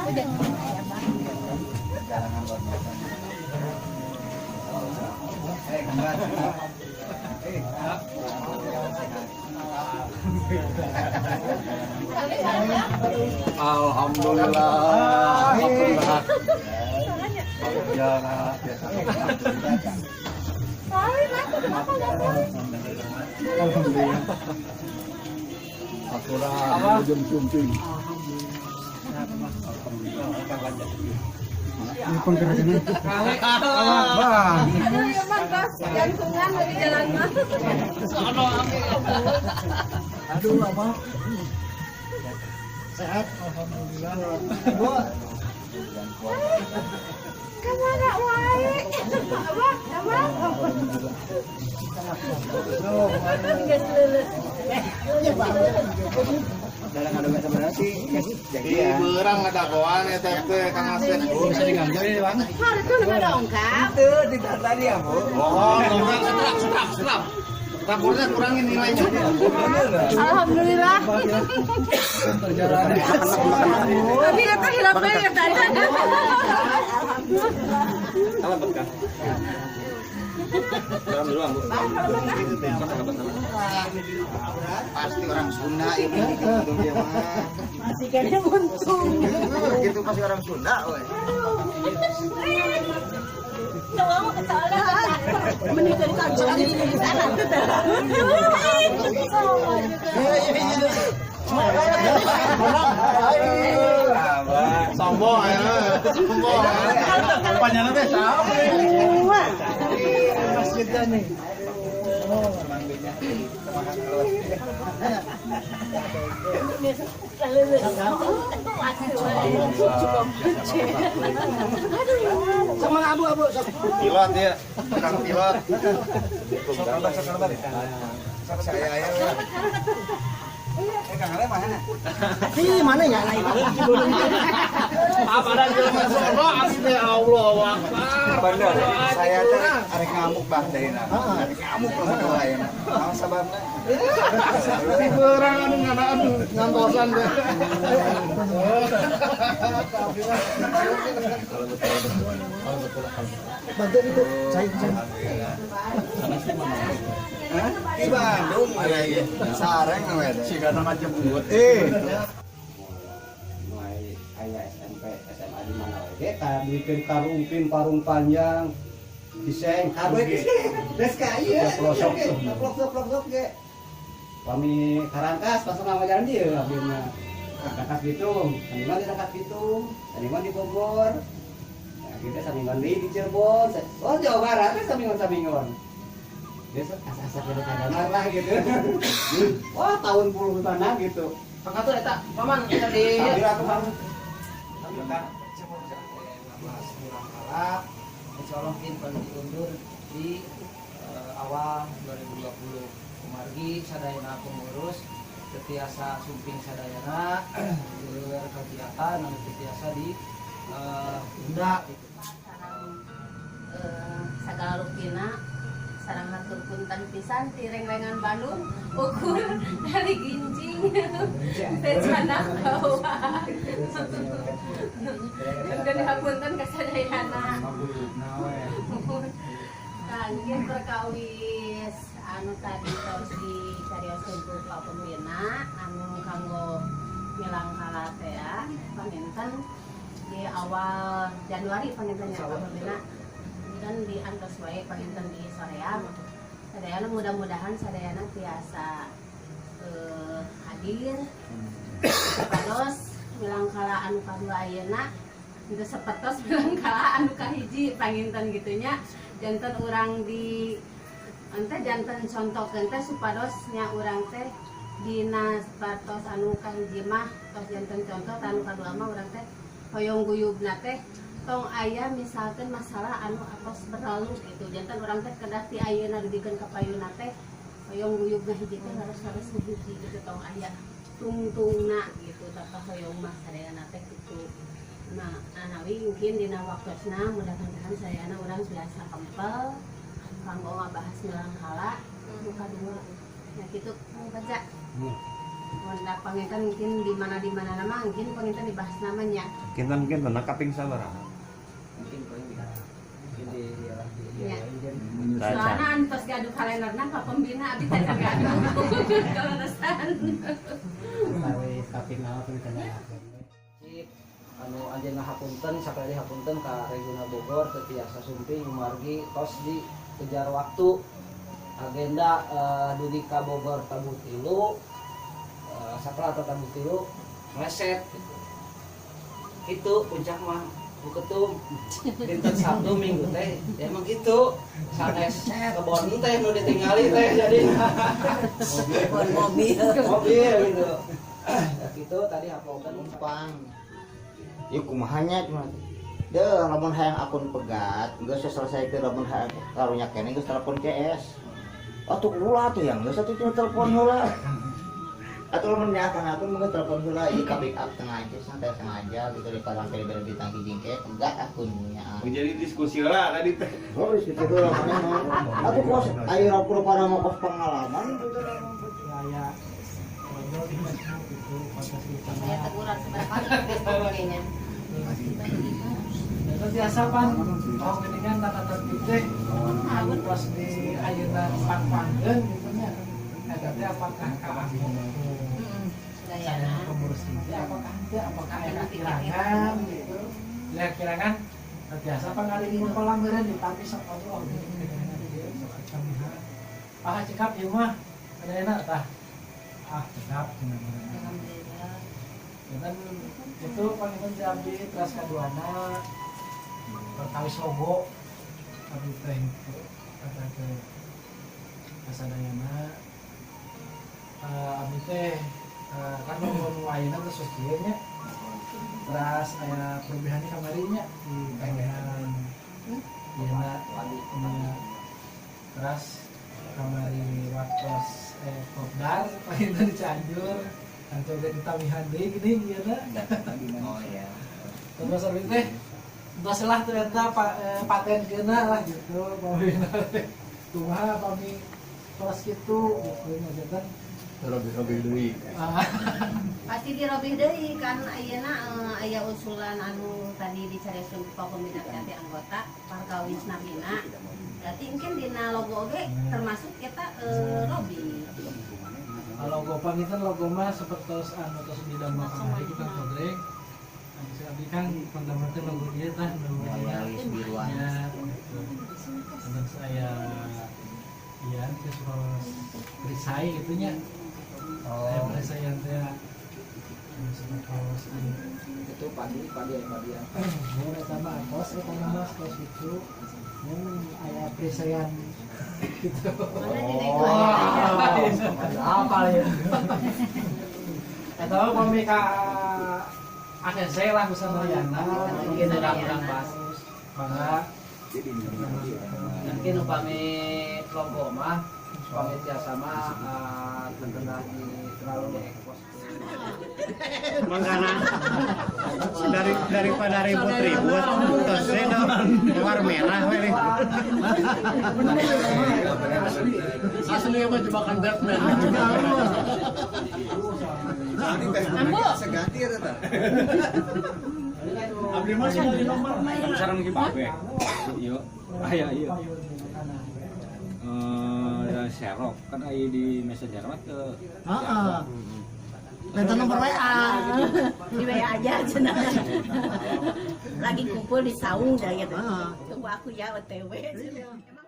Perjalanan luar biasa. Eh, kembar. Eh, sehat. Alhamdulillah. Alhamdulillah. Ya, biasa. Alhamdulillah. Aturan ujung sumping. Ini penggerakannya. Bang. Aduh, ya mah tos jantungan lagi jalan mah. Aduh, apa? Sehat, alhamdulillah. Gua Kamana wae? Apa? Apa? Geus leuleus. Dalam ada bahasa berarti jadi Di berang ada goan ya teh teh Kang Asep. Oh, bisa diganjar ini, Bang. Har itu udah dongkap. Itu tidak tadi ya, Bu. Oh, strap strap strap. Rapornya kurangin nilainya. Alhamdulillah. Perjalanan. Tapi itu hilap ya tadi. Salam kan. Salam dulu, Bu. Pasti orang Sunda ini gitu dia mah. Masih kayaknya buntung. Gitu pasti orang Sunda, we. Sombong ya, sombong. Panjangnya teh sama. Masjidnya nih. Oh, sama abu-abu. Pilot ya, tukang pilot. Saya ya. Eh, Kang Ale mana? Ih, mana ya? Apa ada jelema sono abdi teh Allah akbar. Bener, saya teh arek ngamuk bah dayana. Arek ngamuk lamun doa ayeuna. Naon sababna? Si berang anu nganaan ngantosan teh. Bantu itu, saya. Hah? Di Bandung we. Sareng we. Sigana ngajebut. Eh. Mulai kayak SMP SMA di mana wae ge tah bikin karungpin parung panjang diseng Kabeh geus ka ieu. Pelosok. Pelosok pelosok ge. Kami karangkas pas ngawajaran dieu abdina. Rangkas Bitung, Samiman di Rangkas Bitung, Samiman di Bogor. Nah, kita Samiman di Cirebon. Oh, Jawa Barat kan Samingon-Samingon. Besok asa-asa kada kadamar lah gitu. Wah, tahun puluh mana gitu. Maka tuh eta paman kita di Sambil aku bang. Ngabahas milangkala, insya Allah mungkin perlu diundur di awal 2020. Kumargi sadayana pengurus tetiasa sumping sadayana kegiatan anu tetiasa di tunda gitu. Sareng sagala rupina sareng hatur punten pisan ti rengrengan Bandung ukur dari gincing teh canak bawa. Dan hapunten ka sadayana. Kangge perkawis anu tadi tos dicarioskeun ku Pak Pembina anu kanggo milangkala teh ya panginten di awal Januari panginten ya Pak Pembina kan di antos wae panginten di soreang sadayana mudah-mudahan sadayana tiasa hadir supados milangkala anu kadua ayeuna teu sapertos milangkala anu kahiji panginten gitunya janten urang di ente janten contohkeun teh supados nya urang teh dina sapertos anu kahiji mah tos janten contoh anu kadua mah urang teh hoyong guyubna teh tong aya misalkan masalah anu atos berlalu gitu janten urang teh kedah ti ayeuna dugikeun ka payuna teh hoyong guyubna hiji teh harus hiji gitu tong aya tungtungna gitu tata hoyong mah sadayana teh gitu. Nah, anawi mungkin dina waktosna mudah-mudahan sadayana urang biasa kempel kanggo ngabahas milangkala nu kadua. Nah gitu baca. Mun panginten mungkin di mana nama mungkin panginten dibahas namanya. Kinten-kinten kaping sabaraha? Mungkin paling di mungkin di lah di Iya. di Soalnya antos gaduh kalenderna Pak Pembina, abdi teh gaduh. Kaleresan. Tawis kaping naon panginten. Cip, anu anjeunna hapunten, sakali hapunten ka Regional Bogor teu tiasa sumping kumargi tos di kejar waktu agenda dugi ka Bogor tabuh tilu, satelah tabuh tilu meleset gitu. Itu puncak mah Bu Ketum dinten Sabtu Minggu teh ya emang gitu, sanes kebon teh nu ditinggali teh, jadi mobil. Mobil gitu. Ya gitu tadi hapunten. Numpang. Ieu kumaha nya cuma. Deuh, lamun hayang akun pegat, geus selesai lamun hayang karunya keneh geus telepon CS. Atuh ulah tuh yang geus atuh cuma telepon heula. Atau lamun nyakan akun mah telepon heula, ieu ka backup sengaja santai sengaja gitu daripada sampai beda bintang hiji ke pegat akunnya. Jadi diskusi lah tadi teh. Oh, diskusi heula mana mah. Atuh kos ayeuna pada mau kos pengalaman gitu. Kayak ngobrol di Facebook gitu kontes gitu. Saya teguran seberapa kali di Facebook kayaknya. Itu biasa pan, oh geningan tata tertib teh anu pas di ayeuna pang-pangkeun gitu nya, eta teh apakah ka aku Sadayana. saya pengurus itu apakah teu, apakah aya kakirangan gitu ya, kirangan biasa pan kali di kolam meureun di pagi sok ngobrol, oh gini gini gini sok kamihan, ah cekap ieu mah sadayana tah, ah cekap cenah. Alhamdulillah. Ya kan itu paling diambil terus kaduana perkawis logo abdi teh itu kata ke kasadayana. Abdi teh kan logo nu ayeuna geus kieu nya, terus aya perubahan kamari nya di tambahan ieu na nya, terus kamari waktos kopdar paling di Cianjur kantor ge ditamihan deui gini ieu na. Oh iya. Terus abdi teh tos lah tuh eta paten keuna lah gitu pamina teh. Kumaha pami tos kitu gitu nya janten. Robih-robih deui. Ah, Pasti dirobih deui kan ayeuna aya usulan anu tadi dicarioskeun ku Pak Pembina teh anggota perkawis namina. Berarti mungkin dina logo oge termasuk kita robih. Logo panginten logo mah seperti anu tos di damel kamari kita kodrek. Anu si abdi kan pertama teh logo ieu tah nu Royalis biruan. Ya, gitu. Dan saya iya terus perisai gitu nya. Saya perisai teh anu seperti anu Itu padi padi ya padi ya. Oh, eta mah kos eta mah kos itu. Aya perisaian gitu. Mana dina itu aya. Apa ya? Eta mah pami ka ACC lah sadayana. Mungkin ada kurang bahas. Mangga. Mungkin upami logo mah upami tiasa mah tentulah di terlalu diekspos. Makanya daripada ribut-ribut terus keluar merah we nih. Asli mah jebakan Batman. Nanti Facebook seganti ya teh. Abdi mah sih di nomor. Sareng ki babe. Iya. Aya iya. Serok kan aya di Messenger mah teu. Heeh. Minta nomor WA. Di WA aja cenah. Lagi kumpul di saung dah gitu. Heeh. Tunggu aku ya OTW. Emang